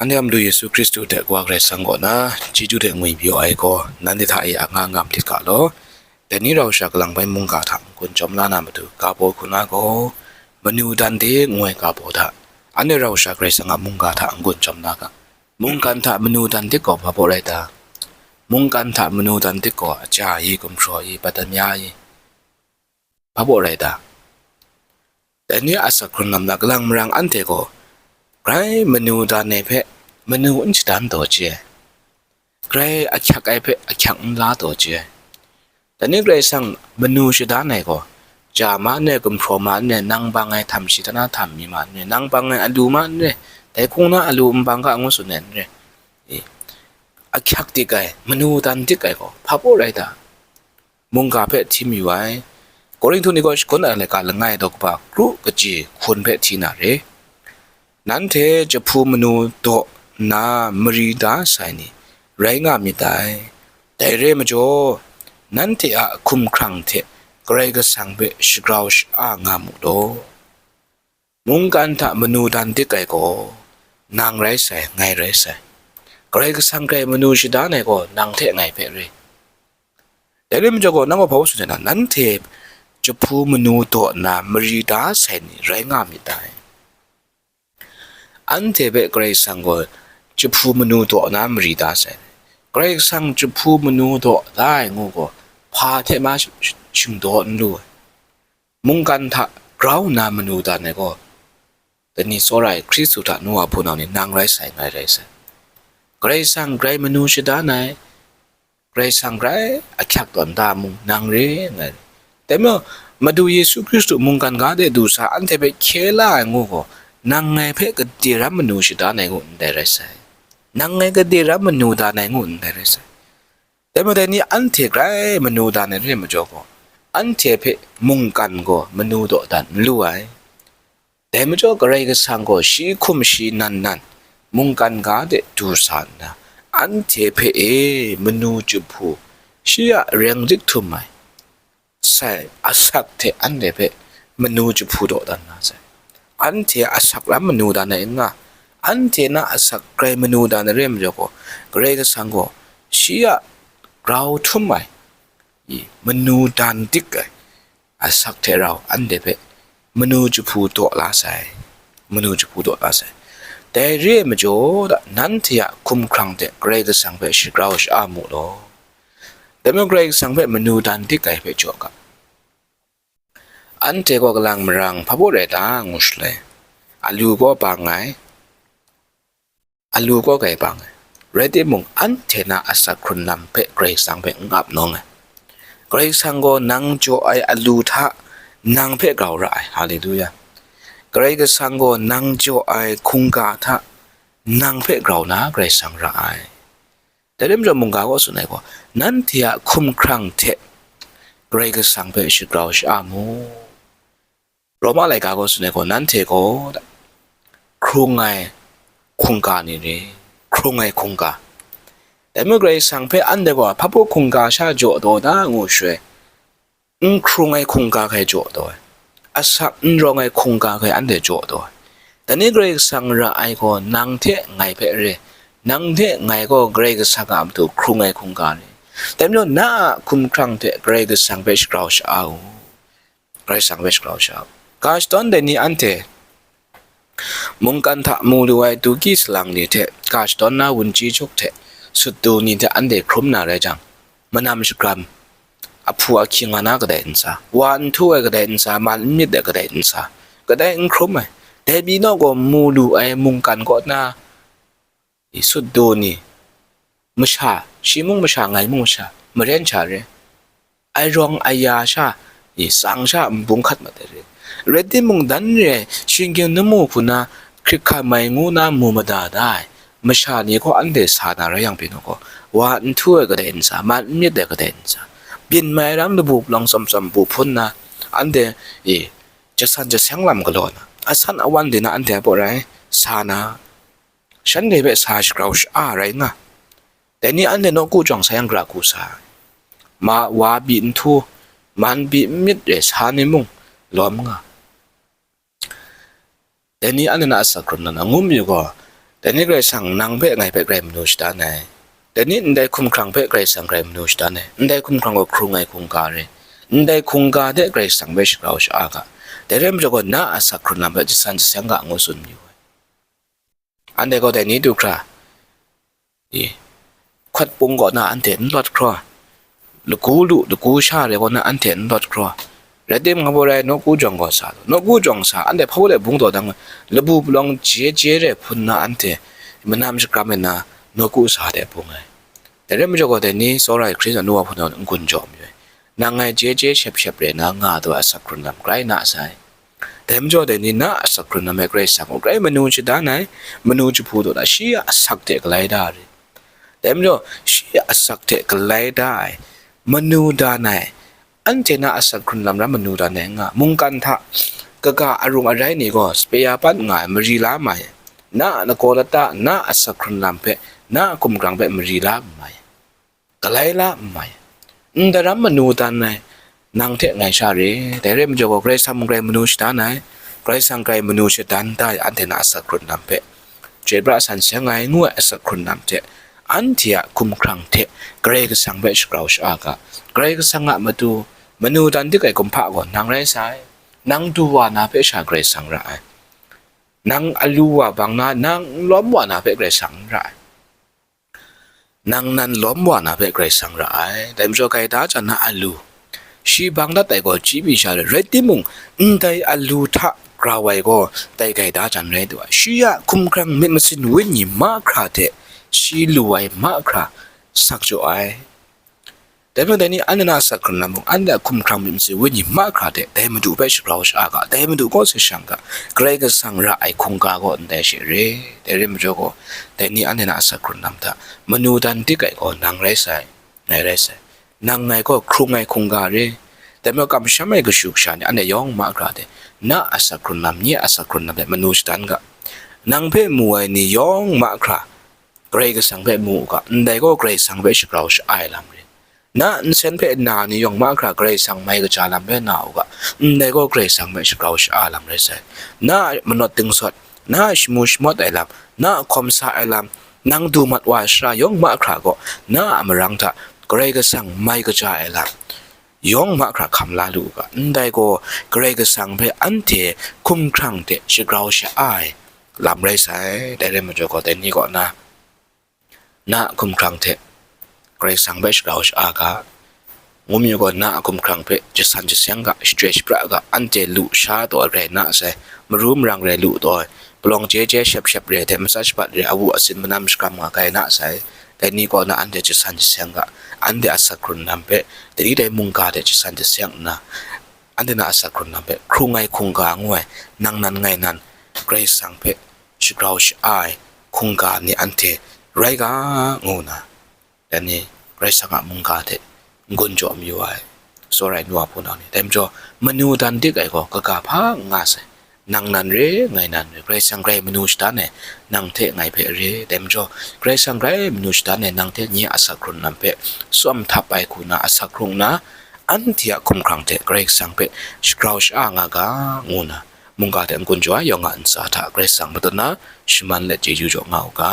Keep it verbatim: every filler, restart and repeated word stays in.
Anhte a Madu Yesu Hkristu hte Wa Karai Kasang kaw na chyeju hte ngwi pyaw ai gaw, nanhte hta e a nga ngam htit ga law. Dai ni rau sha kalang bai mungga hta n-gun chyawm la na matu, ga baw hku na gaw, manu dan de ngu ai ga baw hta, anhte rau sha Karai Kasang a mungga hta n-gun chyawm la ga. Mungkan hta manu dan dik gaw hpa baw rai ta? Mungkan hta manu dan dik gaw aja i, gumhpraw i, bat dan ya i, hpa baw rai ta? Dai ni a asak hkrun lam na kalang marang anhte gaw, grai manu dan ai hpe manu n shadan taw chye ai, grai ahkyak ai hpe ahkyak n la taw chye ai. Dai ni Karai Kasang manu shadan ai gaw, ja ma n re, gumhpraw ma n re, nang bang ai htam shi tana htam mi ma n re, nang bang ai alu ma n re, dai hkung na alu nbang ga ngu tsun ai n re, e, ahkyak dik ai, manu dan dik ai gaw hpa baw rai ta? Mungga hpe hti mayu ai. Korinhtu ni gaw shagun ai laika langai daw kaba kru kaji hkun hpe hti na re. Nanhte jahpu manu daw nna mari da sai ni rai nga myit dai. Dai re ai majaw, nanhte a hkumhkrang hte Karai Kasang hpe shagrau sha-a nga mu law. Mungkan hta manu dan dik ai gaw, nang rai sai, ngai rai sai. Karai Kasang hkrai manu shadan ai gaw, nang hte ngai hpe re. Dai rai majaw gaw, nang gaw hpa tsun ai na, nanhte jahpu manu daw nna mari da sai ni rai nga myit dai. Anhte hpe Karai Kasang gaw jahpu manu daw nna mari da sai. Karai Kasang jahpu manu daw da ai ngu gaw, hpa hte ma sh-, sh-, shingdaw n lu ai. Mungkan hta grau nna manu dan ai gaw, dai ni tsawra ai Hkristu hta nu wa hpunau ni, nang rai sai, ngai rai sai. Karai Kasang grai manu shadan ai, Karai Kasang grai ahkyak tawn da mung, nang re, ngai re. Dai majaw, Madu Yesu Hkristu mungkan ga de du sa, anhte hpe hkye la ai ngu gaw, nang ngai hpe gade ram manu shadan ai ngu ndai rai sai. Nang ngai gade ram manu dan ai ngu ndai rai sai. Dai majaw dai ni anhte grai manu dan ai re ai majaw gaw, anhte hpe mungkan gaw manu daw dan n lu ai. Dai majaw Karai Kasang gaw shi hkum shi nan nan mungkan ga de du sa nna, anhte hpe e manu jahpu, shi a reng dik htum ai, sai asak hte anhte hpe manu jahpu daw dan na sai. Anhte a asak lam manu dan ai n nga, anhte na asak grai manu dan ai re ai majaw gaw, Karai Kasang gaw shi a grau htum ai, i, manu dan dik ai asak hte rau anhte hpe manu jahpu daw la sai, manu jahpu daw la sai. Dai re ai majaw, nanhte a hkumhkrang hte Karai Kasang hpe shagrau sha-a mu law. Dai majaw Karai Kasang hpe manu dan dik ai hpe jaw ga. Anhte gaw kalang marang hpa baw rai ta ngu shaloi, alu gaw bang ai, alu gaw grai bang ai. Rai timung, anhte na asak hkrun lam hpe Karai Kasang hpe n ap nawng ai. Karai Kasang gaw nang jaw ai alu hta nang hpe grau ra ai. Haleluya! Karai Kasang gaw nang jaw ai hkungga hta nang hpe grau na Karai Kasang ra ai. Dai rai majaw mungga gaw tsun ai gaw, nanhte a hkumhkrang hte Karai Kasang hpe shagrau sha-a mu. Roma laika gaw tsun ai gaw, nanhte gaw hkrung ai hkungga ni re, hkrung ai hkungga. Dai majaw Karai Kasang hpe anhte gaw hpa baw hkungga sha jaw taw da ngu shaloi, n hkrung ai hkungga hkai jaw taw ai, asak n rawng ai hkungga hkai anhte jaw taw ai. Dai ni Karai Kasang ra ai gaw nang hte ngai hpe re, nang hte ngai gaw Karai Kasang a matu hkrung ai hkungga re. Dai majaw na a hkumhkrang hte Karai Kasang hpe shagrau sha-a u. Karai Kasang hpe shagrau sha-a u. Ga shadawn dai ni anhte mungkan hta mu lu ai Tuki salang ni hte, ga shadawn na wunji juk hte, sutdu ni hte anhte hkrum na rai jang, manam shagram, ahpu ahkying nga na kadai ntsa, wa n htu ai kadai ntsa, man n myit ai kadai ntsa, kadai n hkrum ai, dai pyi naw gaw mu lu ai mungkan kaw na, i, sutdu ni, masha, shi mung masha, ngai mung masha, maren sha re, ai rawng ai ya sha, i, tsang sha nbung hkat mat ai re. Rai timung, dan re ai, shinggyim lamu hku na, hkrit hkai mai ngu na mu mada da ai masha ni gaw anhte sa na rai yang pyi naw gaw, wa n htu ai kadai ntsa, man n myit ai kadai ntsa, byin mai ram labu palawng tsawm tsawm bu hpun na, anhte, i, jasan jaseng lam galaw na, asan awan de na anhte a baw rai sa na, shanhte hpe sa shagrau sha-a rai nga. Dai ni anhte nawku jawng sa yang gra hku sa ai. Ma, wa byi n htu, man byi n myit re sa ni mung lawm nga. Dai ni anhte na asak hkrun na, ngu mayu gaw, Dai ni Karai Kasang nang hpe ngai hpe grai manu shadan ai. Dai ni ndai hkumhkrang hpe Karai Kasang grai manu shadan ai. Ndai hkumhkrang gaw hkrung ai hkungga re. Ndai hkungga de Karai Kasang hpe shagrau sha-a ga. Dai rai majaw gaw, na a asak hkrun lam hpe jasan jaseng ga, ngu tsun mayu ai. Anhte gaw dai ni du hkra, i, hkawt pung kaw na anhte n lawt hkraw, lagu lu, lagu sha re kaw na anhte n lawt hkraw, rai timung, hpa rai, nawku jawng gaw sa lu, nawku jawng sa, anhte hpa rai bung taw dang, labu palawng je je re hpun na anhte manam shakram ai na, nawku sa de bung ai. Dai rai majaw gaw, dai ni tsawra ai Hkristu a nu wa hpun n-gun jaw mayu ai. Nang ngai je je shep shep re na nga ai asak hkrun lam grai na sai. Dai majaw, dai ni na a asak hkrun lam hpe Karai Kasang gaw grai manu shadan ai, manu jahpu daw da, shi a asak hte galai da ai. Dai majaw, shi a asak hte galai da ai, manu dan ai, anhte na a asak hkrun lam ram manu dan ai nga, mungkan hta kaga arung arai ni gaw sape ya pat nga ai, mari la mai ai, na a lagaw lata, na a asak hkrun lam hpe, na a hkumhkrang hpe mari la mai ai. Galai la n mai. Ndaram manu dan ai, nang hte ngai sha re. Dai rai majaw gaw, Karai Kasang mung grai manu shadan ai, Karai Kasang grai manu shadan da ai, anhte na asak hkrun lam hpe, chyoi pra san seng ai ngu ai asak hkrun lam hte, anhte a hkumhkrang hte Karai Kasang hpe shagrau sha-a ga. Karai Kasang a matu, manu dan dik ai kumhpa gaw nang rai sai. Nang du wa na hpe sha Karai Kasang ra ai. Nang alu wa bang na, nang n lawm wa na hpe Karai Kasang n ra ai. Nang nan lawm wa na hpe Karai Kasang ra ai. Dai majaw, gaida jan na alu, shi bang dat ai gaw chyi mi sha re, rai timung, ndai alu hta grau ai gaw dai gaida jan rai du ai. Shi a hkumhkrang myit masin wenyi mahkra hte shi lu ai mahkra sak jaw ai. Dai majaw, dai ni anhte na asak hkrun lam mung, anhte a hkumhkrang myit masin wenyi mahkra hte dai Madu hpe shagrau sha-a ga, dai Madu kaw se shang ga, Karai Kasang ra ai hkungga gaw ndai she re. Dai rai majaw gaw, dai ni anhte na asak hkrun lam hta manu dan dik ai gaw nang rai sai, ngai rai sai. Nang ngai gaw hkrung ai hkungga re. Dai majaw, kamsham ai kashu kasha ni anhte yawng mahkra hte na asak hkrun lam, nye asak hkrun lam hte manu shadan ga. Nang hpe mu ai ni yawng mahkra Karai Kasang hpe mu u ga, ndai gaw Karai Kasang hpe shagrau sha-a ai lam re. Na nsen hpe na ni yawng mahkra Karai Kasang mai kaja lam hpe na u ga, ndai gaw Karai Kasang hpe shagrau sha-a lam rai sai. Na a manawt dingsawt, na a shamu shamawt ai lam, na a hkawm sa ai lam, nang du mat wa ai sara yawng mahkra gaw, na a marang hta Karai Kasang mai kaja ai lam yawng mahkra hkam la lu u ga, ndai gaw Karai Kasang hpe anhte hkumhkrang hte shagrau sha-a ai lam rai sai. Dai rai majaw gaw, dai ni kaw na, na a hkumhkrang hte Karai Kasang hpe shagrau sha-a ga, ngu mi gaw, na a hkumhkrang hpe jasan jaseng ga, shachyoi shapra ga, anhte lu sha taw ai rai na sai, maru marang rai lu taw ai, palawng je je shep shep re hte matsat shabat re, awu asin manam shakram nga kai na sai. Dai ni kaw na anhte jasan jaseng ga, anhte asak hkrun lam hpe, dai ni dai mungga hte jasan jaseng nna, anhte na asak hkrun lam hpe hkrung ai hkungga ngu ai, nang nan ngai nan, Karai Kasang hpe shagrau sha-a ai hkungga ni anhte rai ga, ngu nna, dai ni Karai Kasang a mungga hte n-gun jaw mayu ai, tsawra ai nu wa hpunau ni. Dai majaw, manu dan dik ai gaw kaga hpa n nga sai. Nang nan re, ngai nan re, Karai Kasang grai manu shadan ai, nang hte ngai hpe re. Dai majaw, Karai Kasang grai manu shadan ai, nang hte nye asak hkrun lam hpe tsawm htap ai hku na asak hkrung nna, anhte a hkumhkrang hte Karai Kasang hpe shagrau sha-a nga ga, ngu nna, mungga hte n-gun jaw ai yawng a ntsa hta Karai Kasang matut na shaman let chyeju jaw nga u ga.